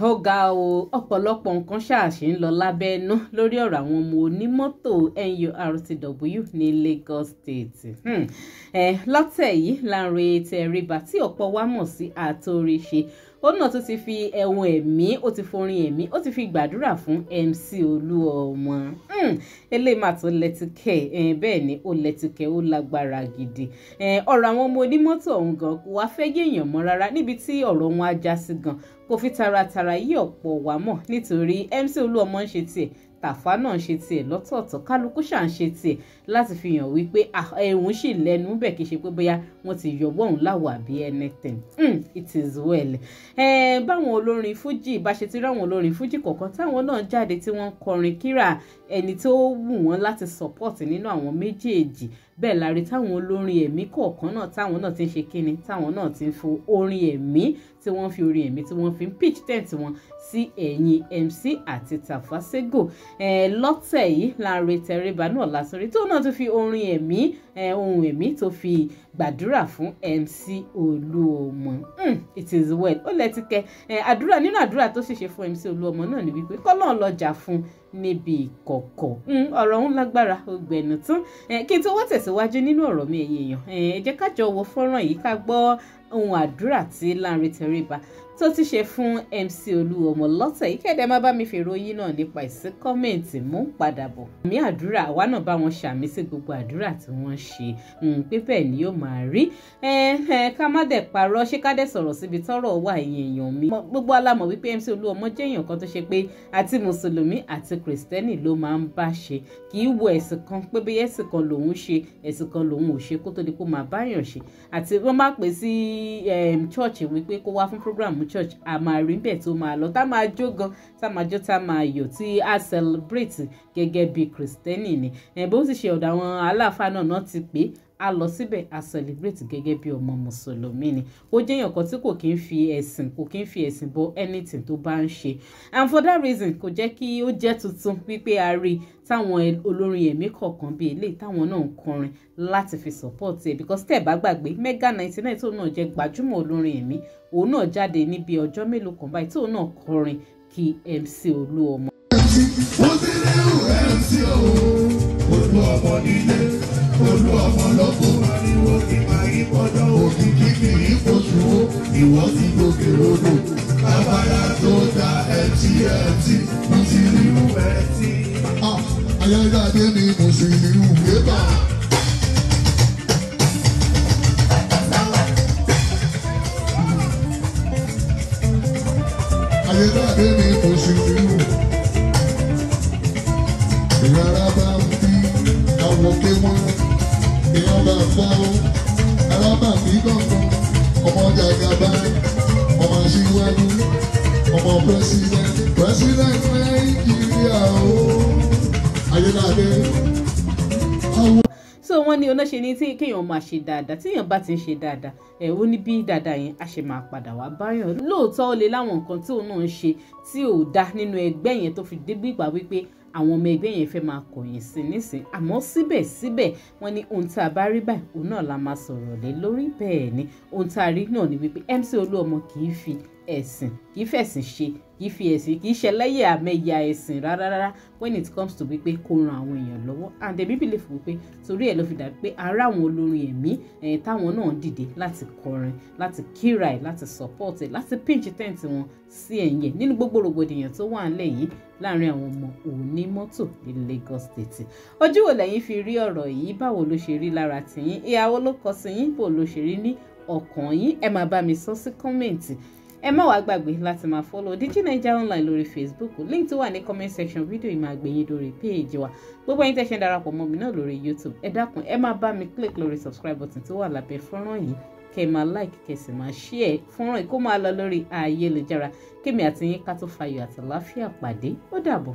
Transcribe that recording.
Ó ga o, ọ̀pọ̀lọpọ̀ nǹkan ṣáàṣì ń lọ lábẹ́nú lórí ọ̀rọ̀ àwọn ọmọ onímọ́tò NURTW ní Lagos State. Lọ́tẹ̀ yìí Lanre Tẹríba tí ọ̀pọ̀ wa mọ̀ sí Àtòríṣe, ó náà tó ti fi ẹ̀wọ̀n ẹ̀mí, ó ti forin ẹ̀mí, ó ti fi gbàdúrà fún MC Olúọmọ. Eléyìí mà tó lẹ́tìkẹ́, bẹ́ẹ̀ ni ó lẹ́tìkẹ́, ó lágbára gidi. Ọ̀rọ̀ àwọn ọmọ onímọ́tò ọ̀hún gan kò wá fẹ́ yéèyàn mọ́ rárá, níbi tí ọ̀rọ̀ wọn á já sí gan kò fi taratara yí ọ̀pọ̀ wá mọ̀, nítorí MC Olúọmọ ń ṣe tiẹ̀, Tàfá náà ń ṣe tiẹ̀ lọ́tọ̀ọ̀tọ̀, kálukú ṣà ń ṣe tiẹ̀ láti fi hàn wípé ẹ̀hún sì lẹ́nu bẹ́ẹ̀, kì í ṣe pé bóyá wọ́n ti yọ̀wọ́ òun láwọ̀ àbí anything. It is well. Báwọn olórin fújì bá ṣe ti rí àwọn olórin fújì kọ̀ọ̀kan táwọn náà jáde tí wọ́n ń kọrin kíra ẹni tó wù wọ́n láti support nínú àwọn méjèèjì, bẹ́ẹ̀ la rí táwọn olórin ẹ̀mí kọ̀ọ̀kan náà táwọn náà ti ń ṣe kíni, táwọn náà ti ń fo orin ẹ̀mí, tí wọ́n fi orin ẹ̀mí tí wọ́n fi ń pitch tent wọn sí ẹ̀yìn MC àti Tafa Sego. Lọ́tẹ̀ yìí Lanre Tẹríba náà lásán rí tóun náà tún fi orin ẹ̀mí, ohun ẹ̀mí tó fi gbàdúrà fún MC Olúọmọ. It is well. Ó lẹ́tí kẹ́ àdúrà nínú àdúrà tó sì ṣe fún MC Olúọmọ náà ni wípé kọ́lọ́n lọ́jà fún níbi ìkọ̀kọ̀. Ọ̀rọ̀ ń lágbára, ó gbẹ̀nù tán. Kí n tó wá tẹ̀síwájú nínú ọ̀rọ̀ mi, ẹ̀yin èèyàn, ẹ jẹ́ ká jọ wo fọ́nrán yìí, ká gbọ́ ohun àdúrà tí Lanre Tẹríba tó ti ṣe fún MC Olúọmọ lọ́tẹ̀ yìí. Kẹ́ẹ̀dẹ̀ má bá mi fèrò yín náà nípa ìsí comment, mú padà bọ̀. Àmì àdúrà àwa náà bá wọn ṣàmì sí gbogbo àdúrà tí wọ́n ṣe, pé bẹ́ẹ̀ ni yóò máa rí. Ká má dẹ̀ parọ́, ṣé ká dẹ̀ sọ̀rọ̀ síbi tọ́rọ̀ wà, ẹ̀yin èèyàn mi. Gbogbo alámọ̀ wípé MC Olúọmọ jẹ́ èèyàn kan tó ṣe pé àti mùsùlùmí àti kìrìsìtẹ́nì ló máa ń bá ṣe, kì í wo ẹ̀sìn kan pé bí ẹ̀sìn kan lòun ṣe, ẹ̀sìn kan lòun ò ṣe kó tó di kó máa báyàn ṣe. Àti wọ́n máa pè sí church wípé kó wá fún program church, a máa rí bẹ́ẹ̀ tó máa lọ, tá máa jó gan, tá máa jó, tá máa yọ̀, tí a celebrate gẹ́gẹ́ bí kìrìsìtẹ́nì ni. Bó sì ṣe ọ̀dọ̀ àwọn aláàfáà náà ti pé a lọ síbẹ̀, a celebrate gẹ́gẹ́ bí ọmọ mùsùlùmí ni. Ó jẹ́ èèyàn kan tí kò kí ń fi ẹ̀sìn, kò kí ń fi ẹ̀sìn bọ anything tó bá ń ṣe, and for that reason kò jẹ́ kí ó jẹ́ tuntun wípé a rí táwọn olórin ẹ̀mí kọ̀ọ̀kan bíi eléyìí táwọn náà ń kọrin láti fi support ẹ̀, because tẹ́ ẹ̀ bá gbàgbé Mega 99 tóun náà jẹ́ gbajúmọ̀ olórin ẹ̀mí, òun náà jáde níbi ọjọ́ mélòó kan báyìí tóun náà kọrin kí MC Olúọmọ. Musiliu MC o, Olúọmọ nílé, Olúọmọ lóko, ariwo kì máa yí pọ́jọ́, òkìkí kì í foṣù ó, ìwọ ti gòkè odò, abala tó ta MC MC, Musiliu MC. Ayélujáde ni Musiliu yébà. Ayélujáde ni Musiliu. Ìrara bá ń bí àwọn ké wọn, ìran bàbá ó, alábàbí gbọ̀ngàn, ọmọ jàgàbá, ọmọ aṣíwájú, ọmọ president, president Nàìjíríà ó, Ayélujáde. So wọ́n ní onáṣe ní tí kéèyàn máa ṣe dáadáa, tíyàn bá ti ń ṣe dáadáa, ẹ ó ní bí dáadáa yẹn a ṣe máa padà wá báyàn. Lóòótọ́ ó lè láwọn nǹkan tí òun náà ń ṣe tí ò dá nínú ẹgbẹ́ yẹn tó fi dé gbígbà wípé àwọn ọmọ ẹgbẹ́ yẹn fẹ́ máa kọ̀yìn sí nísìn, àmọ́ síbẹ̀síbẹ̀ wọ́n ní ohun tá a bá rí báyìí òun náà la máa sọ̀rọ̀ lé lórí. Bẹ́ẹ̀ ni ohun tá a rí náà ni wípé MC Olúọmọ kì í fi ẹ̀sìn, kì í fẹ̀sìn ṣe, kì í fi ẹ̀sìn, kì í ṣẹlẹ́yà mẹ́yà ẹ̀sìn rárá rárá when it comes to wípé kó ran àwọn èèyàn lọ́wọ́. And èmi believe wípé torí ẹ̀ ló fi dàbí pé ara àwọn olórin ẹ̀mí táwọn náà dìde láti kọrin, láti kíra ẹ̀, láti support ẹ̀, láti pinch tent wọn sí ẹ̀yìn ẹ̀ nínú gbogbo rògbòdìyàn tó wà ńlẹ̀ yìí láàrin àwọn ọmọ onímọ́tò ní Lagos State. Ojú wo lẹ́yìn fi rí ọ̀rọ̀ yìí? Báwo ló ṣe rí lára tìyín? Ìyàwó ló kọ sí yín? Bó ló ṣe rí ní ọkàn yín? Ẹ máa bá mi sọ sí comment. Ẹ má wàá gbàgbé láti máa follow Digi Naija Online lórí Facebook. Link tó wà ní comment section fídíò yìí máa gbé yín lórí page wa. Gbogbo ẹ̀yin tẹ́ ṣe ń darapọ̀ mọ́ mi náà lórí YouTube, ẹ dákun, ẹ máa bá mi click lórí subscribe button tó wà lábẹ́ fọ́nrán yìí, kẹ́ ẹ máa like, kẹ́ ẹ sì máa share fọ́nrán yìí kó máa lọ lórí ayélujára. Kémi àti yín ká tó fayọ̀ àtàláfíà pàdé. Ó dàbọ̀.